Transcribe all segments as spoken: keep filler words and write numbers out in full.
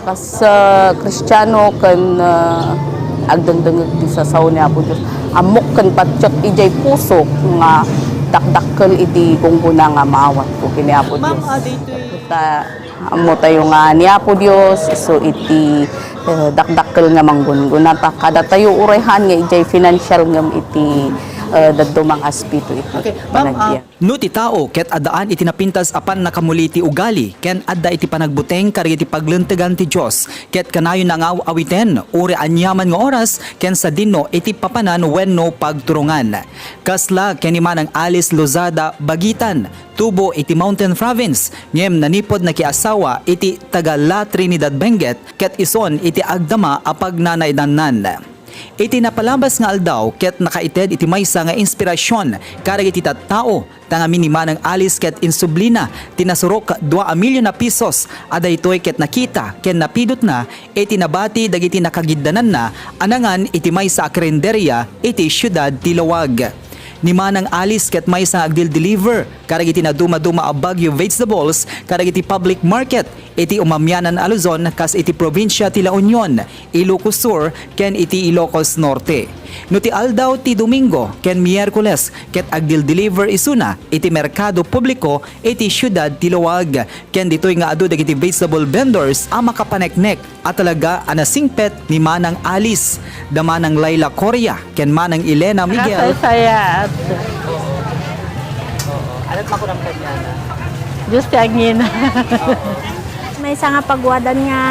Kas, ah, Kristiano ken, ah, agdengdengngeg ti sasao ni Apo Dios, ammok ken patiek idiay pusok nga dakdakkel iti gungguna nga maawatko ken ni Apo Dios. Ma'am, ah, daytoy Ta, ammo tayo nga ni Apo Dios, isu iti, eh, dakdakkel nga manggungguna. Ta kadatayo uray haan nga idiay financial ngem iti, eh, dadduma nga aspeto iti Okay, ma'am, ah, panagbiag. No ti tao ket addaan iti napintas a pannakamuli ti ugali ken adda iti panagbuteng kadagiti paglentegan ti Dios, ket kanayonna nga aw-awiten uray aniaman nga oras ken sadino iti papanan wenno pagturongan. Kasla ken ni Manang Alice Lozada Bagitan, tubo iti Mountain Province, ngem nanipud nakiasawa iti taga La Trinidad Benguet ket ison iti agdama a pagnanaidannan. Iti napalabas nga aldaw ket nakaited iti maysa nga inspirasyon kadagiti tattao, ta ngamin ni Manang Alice ket insublina ti nasurok dua a milyon a pesos a daytoy ket nakita ken napidotna iti nabati dagiti nakagiddananna a nangan iti maysa a karinderia iti siudad ti Laoag. Ni Manang Alice ket maysa nga agdildeliver kadagiti nadumaduma a Baguio vegetables kadagiti public market iti umamianan a Luzon kas iti probinsia ti La Union, Ilocos Sur, ken iti Ilocos Norte. No ti aldaw ti Domingo ken Miyerkules ket agdildeliver isuna iti merkado publiko iti siudad ti Laoag. Ken ditoy nga adu dagiti vegetable vendors a makapaneknek a talaga a nasingpet ni Manang Alice, da Manang Laila Coria, ken Manang Elena Miguel. Nakasaysayaat. Ada't makulang kaniana. Diyos ti agngina. Maysa nga pagwadan nga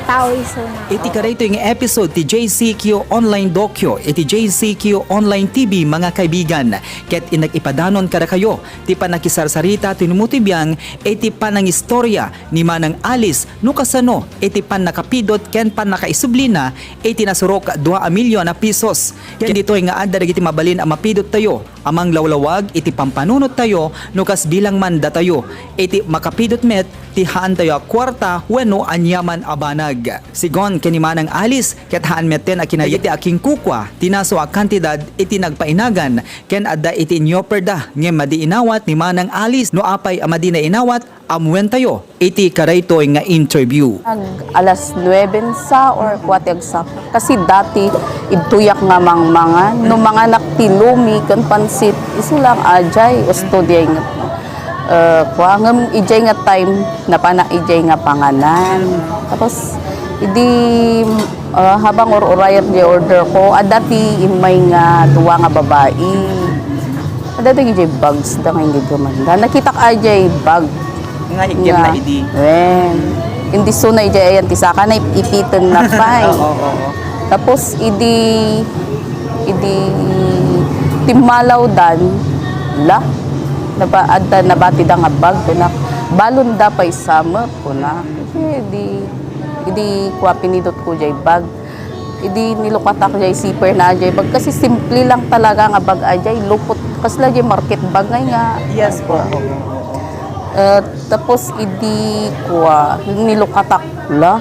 tao isuna. Iti kadaytoy nga episode ti J C Q Online Docu iti J C Q Online T V, mga kaibigan, ket innak ipadanon kadakayo ti pannakisarsarita ti numutibiang iti panangistorya ni Manang Alice no kasano iti pannakapidot ken pannakaisublina iti nasurok dua a milyon a pesos. Ken ditoy nga adda dagiti mabalin a mapidottayo a manglawlawag iti pampanunottayo no kas bilang man datayo iti makapidot met ti haantayo a kuarta wenno aniaman a banag. Sigun ken ni Manang Alice, ket haan metten a kinayat ti akinkukua ti naso a kantidad iti nagpainagan ken adda iti inyoperda ngem madi inawat ni Manang Alice. No apay a madi nainawat, ammuentayo iti kadaytoy nga interview. Ag alas nuebe sa or kua ti agsa-, kasi dati idtoyak nga mangmangan. No manganak ti lumi ken pansit, isu lang ajay, usto diay nga, eh, kua, ngem ijay nga time, napanak ijay nga panganan. Tapos, idi, eh, habang ur-urayak di order ko, adda ti immay nga dua nga babai. Adda dagiti bags da nga inggigimanda. Nakitak ajay bag. Nga iggemna idi. Wen. Indi suna ijay ayan ti saka na ip-, ipiten na pay. Oo, oo, oo. Tapos idi, idi timmalawdan, la, naba-, adda nabatida nga bag, kunak, balon da pay samek, kunak. Idi, idi kua pinidot ko jay bag. Idi nilukatak jay zipper na jay bag, kasi simple lang talaga nga bag ajay, lupot, kasla jay market bag ngay nga. Yes po. Eh, tapos idi kua, nilukatak la,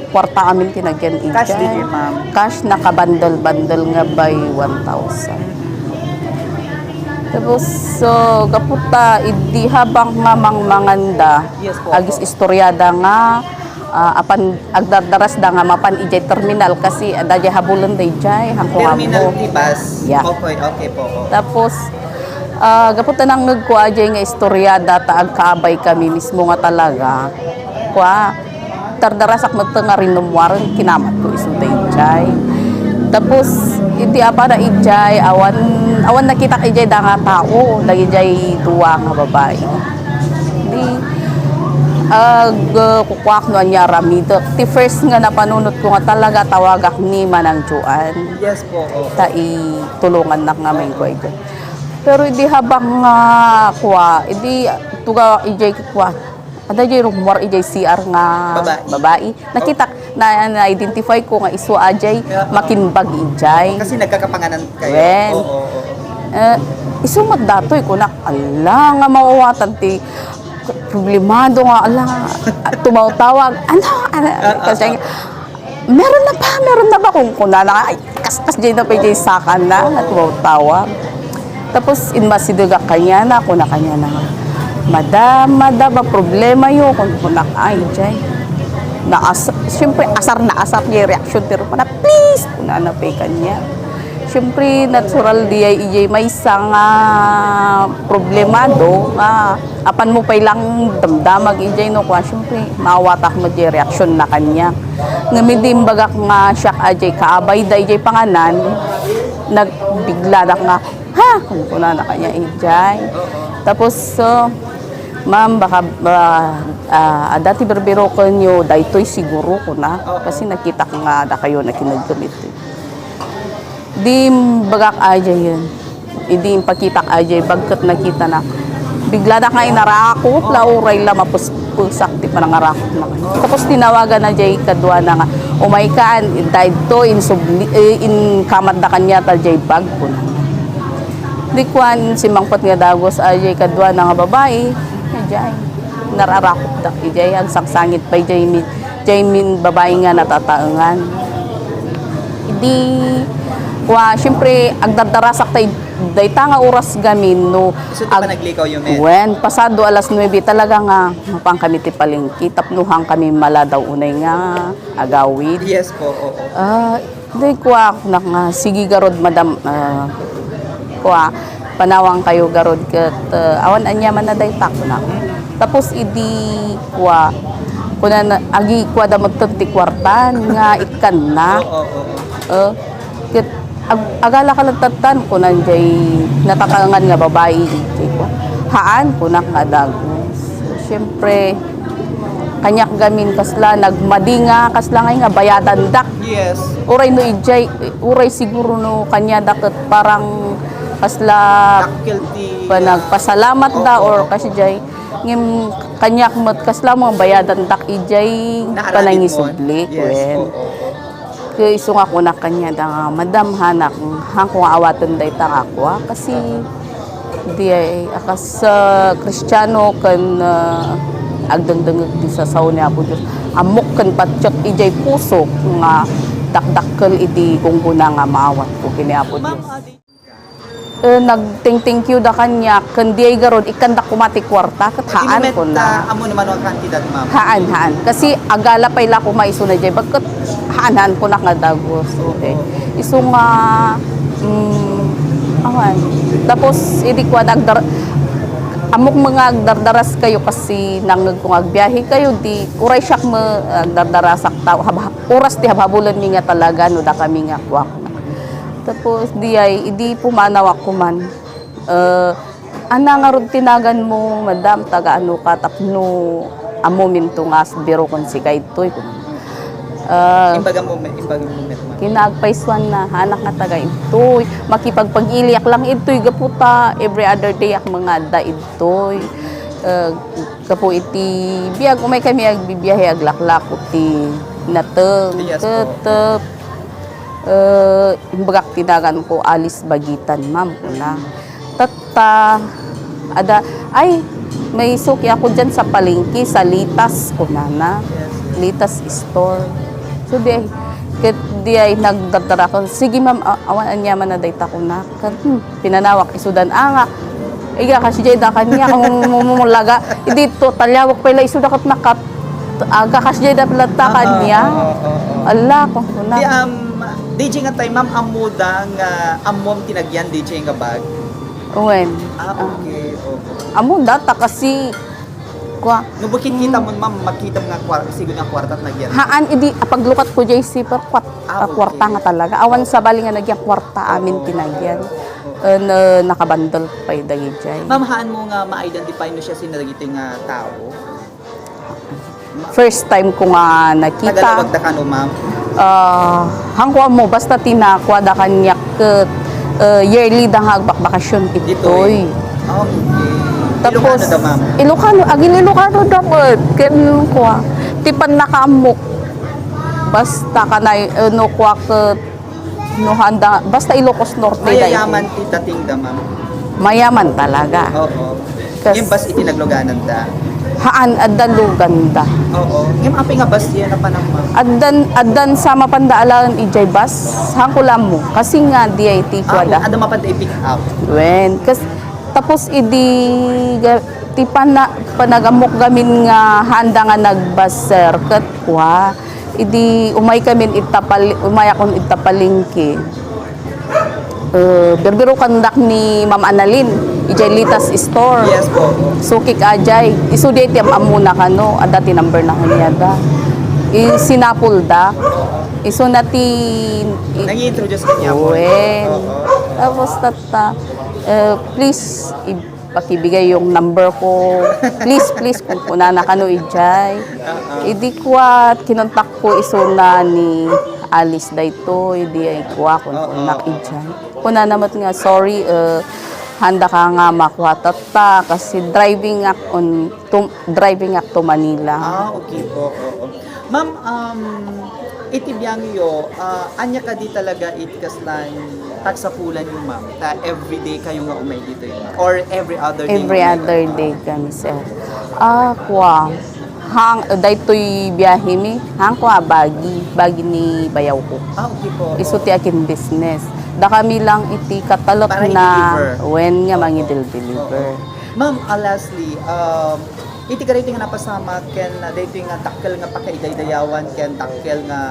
kwarta amin ti nagyan ijay. Cash din, ma'am. Cash, nakabandel-bandel nga by one thousand. Tapos, so, gapu ta, idi habang nga mangmanganda, Yes po. Agis-istoryada nga, ah, apan agdardarasda nga mapan idiay terminal kasi adda diay habulenda idiay, hangko nga Terminal ammo. Di bus? Yeah. Okay, okay po. Tapos, ah, gapu ta nangngegko a diay nga istoryada ta agkaabay kami mismo nga talaga. Kua, tardarasak met nga rinumwaren, kinamatko isu daydiay. Tapos, iti apara idiay, awan, awan nakitak idiay da nga tao, dagidiay dua nga babai. Di, ag, kukuak no ania aramidek. Ti first nga napanunotko nga talaga, tawagak ni Manang Joan. Yes po, oo. Ta itulongannak nga maingko idiay. Pero idi habang nga kua, idi tuga idiay kua, adda diay rummuar idiay C R nga Babai. Babai. Nakitak, na, na-identify ko nga isu a diay Yeah. makimbag idiay. Kasi nagkakapanganan kayo. Wen. Oo, oo, oo. Eh, isu met datoy, kunak, ala, nga mawawatan ti problemado nga, ala, tumawtawag, ano, ano, Ah, ah, kasi, ah. Meron na ba? Meron na ba? Kunkunana, ay, kaskas diay na pa diay sakana, nga tumawtawag. Tapos, inmasidegak kaniana, kuna kaniana, "Madam, madam, a problema yo?" Kunkunak, "Ay, diay." Naas-, siyempre, asar na asar diay reaksyon ti rupana, "Please!" kunana pay kaniak. Siyempre, natural diay ijay maysa nga problemado nga apanmo pay lang damdamag ijay no kua, siyempre, maawatak met diay reaksyon na kaniak. Ngem idi imbagak nga siak a diay kaabay da ijay panganan, nagbiglada nga, "Ha?" kunkunana kaniak ijay. Tapos, so, "Ma'am, baka, ah, ah, adda ti birbirokenyo, daytoy siguro," kuna. Kasi nakitak nga dakayo nakinaggamit. Di imbagak a diayen. Idi impakitak a diay bag ket nakitana. Bigladak nga inarakop la uray la mapuspusak ti panangarakopna. Tapos tinawaganna diay kaduana nga, "Umaykan, daytoy insubli, eh, inkamatda kaniata diay bag," kuna. Di kuan, simmangpet nga dagus a diay kaduana nga babai, diay. Nararakopdak idiay, agsangsangit pay diay mi-, diay min babai nga natataengan. Idi, kua, siyempre, agdardarasak tay dayta nga oras gamin, no. Isu ti ag-, panaglikaw yo, met? Wen, pasado alas nuebe talaga nga, mapan kami ti palengke, tapno han kami maladaw unay nga agawid. Yes po, oo. Ah, Di kuak nak nga, "Sige garud, madam, ah, kua, panawangkayo garud ket, ah, awan aniamanna dayta," kunak. Tapos idi kua, kunana, agikuada metten ti kuarta nga ikkanna. Oo, oo. Eh, ket ag-, agala ka latta, kunan jay natataengan nga babai, iti kua. "Haan," kunak nga dagus. Siyempre, kaniak gamin kasla nagmadi nga kasla ngay nga bayadandak. Yes. Uray no ijay, uray siguro no kaniada ket parang kasla Dakkel ti, panagpasalamat da, oo, or kasjay. Ngem kaniak met kasla mo bayadandak ijay panangisubli, yes, wen. Oo. Ket isu nga kunak kaniada nga, "Madam, hanak, hanko nga awaten dayta nga kua, kasi diay a kas, ah, Kristiano ken, ah, agdengdengngeg ti sasaw ni Apo Dios. Ammok ken patiek idiay pusok nga dakdakkel iti gunggona nga maawatko ken ni Apo Dios." Eh, nagting-thank you da kaniak, ken diay garud, ikkandak koma ti kuarta, ket haan, kuna. Ammo naman ang kantidad, ma'am? Haan, haan. Kasi agala pay la koma isuna jay bag, ket haan, haan, kunak nga dagus. Okay. Isu nga, mm, awan. Tapos, idi kua, nagdar-, ammok nga agdardaraskayo kasi nangngegko nga agbiahekayo, di, uray siak met, agdardarasak tao, hab-, oras ti habhabulenmi nga talaga, no, dakami nga kua. Tapos, diay, idi pumanawak koman, eh, "Ania ngarud ti naganmo, madam, taga ano ka, tapno ammominto nga as-, birokon sika idtoy," kuna. Eh, imbaga mo, imbaga mo, met, ma'am. Kinaagpaysuanna, "Haanak nga taga idtoy. Makipagpag-iliak lang idtoy, gapu ta every other day ak mangadda idtoy." Eh, gapu iti biag, umay kami agbibiahe, aglaklako ti nateng. Yes po. Ket, eh, imbagak ti naganko, "Alice Bagitan, ma'am," kuna. Tatta, ada, "Ay, may suki ako diyan sa palengke, sa Litas," kunana. Litas Store. So, diay, ket diay nagdardarakon, "Sige, ma'am, a-, awan aniamanna dayta," kuna. Ket, hmm, pinanawak, isudan angak. Iga, kasjay da kaniak, mum-, mum-, mumulaga. Idi to, taliawak pay la isuda ket nakat-, aga, kasjay da latta kaniak. Ah, ah, ah, ah, ah. Ala, kunkuna. Di, um, D J nga tayo, ma'am, ammoda nga, ah, ammom ti nagyan, D J nga bag? Wen. Ah, okay, okay. Ammoda ta kasi, kua. No, bukit kita mo, ma'am, makita mo nga kwar-, siguro nga kwarta at nagyan. Haan, idi, apaglukat ko, J C, per kwat-, ah, okay, kwarta nga talaga. Awan sabali nga nagyan kwarta amin ti nagyan. Eh, na, nakabundle pay dagijay. Ma'am, haan mo nga ma-identify no siya sino dagiti nga tao? First time ko nga nakita. Tagalawag da kano, ma'am? Ah, hangko ammo, basta ti nakuada kaniak ket, eh, yearly da nga agbakbakasyon ditoy. Ditoy. Ah, okay. Tapos, Ilocano da, ma'am? Ilocano, agin Ilocano da met. Ken kua, ti pannakaammok. Basta kanay, eh, no kua ket No, handa, basta Ilocos Norte daytoy. Mayayaman ti dating da, ma'am. Mayaman talaga. Oo. Kas- Ngem bas iti nagluganan da. Haan, adda lugan da. Oo. Ngem apay nga bas diay napanan, ma'am? Addan, addan sa mapanda alaen ijay bas, hangko la ammo. Kasi nga diay ti kuada. Ah, adda mapanda i-pick up. Wen, kas-, tapos idi ga-, Ti pana-, panagammok gamin nga haanda nga nagbaser ket kua, idi umaykamin ita pal-, umayakon ita palengke. Eh, birbirokandak ni Ma'am Annalyn, idiay Litas Store. Yes po. Sukik idiay. Isu diay ti am-ammona kano, adda ti number na kaniada. Isinapulda. Isuna ti i- Nag-i-introduce kaniamon. Wen. Oo. Tapos tatta, eh, please, i- pakibigay yung number ko. Please, please, kunkunana kano idiay. Idi kua, kinontak ko isuna ni Alice daytoy, idi ay kua, kunkunak idiay. Kunana met nga, "Sorry, eh, haanda ka nga makua tatta, kasi driving ak on, tum-, driving ak to Manila." Ah, okay po. Oo. Ma'am, um, iti biangyo, ah, ania kadi talaga iti kasla nga pagsapulanyo, ma'am? Ta everyday kayo nga umay ditoy, ma'am? Or every other day? Every nga umay other kayo? Day kami, sir. Ah, kua. Hang, daytoy biahemi, hang kua bagi, bagi ni bayaw ko. Ah, okay po. Isu ti akin business. Da kami lang iti katalek. Para na i-deliver. Wen nga mangidel-deliver. Oo. Ma'am, ah, lastly, um, iti kadaytoy nga napasamak ken, ah, daytoy nga dakkel nga pakaidaydayawan ken dakkel nga,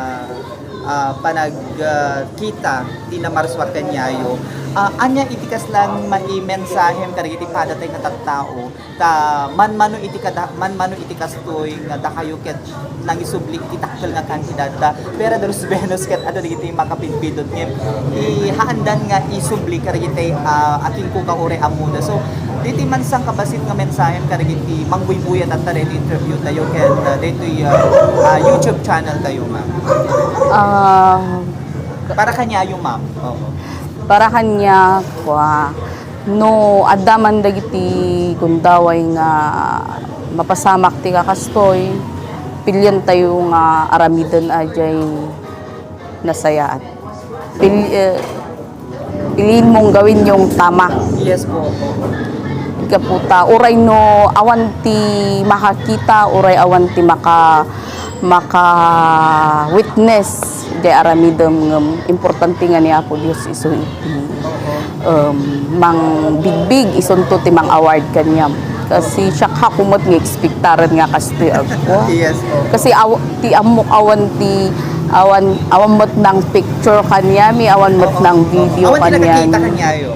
ah, panag-, ah, kita ti namarsua kaniayo. Ah, ania iti kasla nga maimensahem kadagiti padatay nga tattao ta manmano iti kada-, manmano iti kastoy nga dakayo ket nangisubli iti dakkel nga kantidad ta Pera de los Venus ket adu dagiti makapidpidot ngem ihaandan nga isubli kadagiti, ah, akingko ka uray ammona. So, diti man sangkabassit nga mensahem kadagiti mangbuybuya tatta daytoy interview tayo ket, ah, daytoy, ah, ah, YouTube channel tayo, ma'am. Ah, para kaniayo, ma'am. Oo. Para kaniak, wa, no adda man dagiti gundaway nga mapasamak ti kakastoy, pilientayo nga aramiden a diay nasayaat. Pil-, eh, piliin mong gawin yung tama. Yes po. Gapu ta, uray no awan ti makakita, uray awan ti maka-, maka-witness diay aramidem ngem importante nga ni Apo Dios isu iti, um, mangbigbig isunto ti mang-award kaniam. Kasi siak, haku met nga expectaren nga kastoy agko. Yes po. Kasi aw-, ti ammok awan ti, awan, awan met nang picture kaniami, awan met nang video kaniami. Awan ti nakakita kaniayo.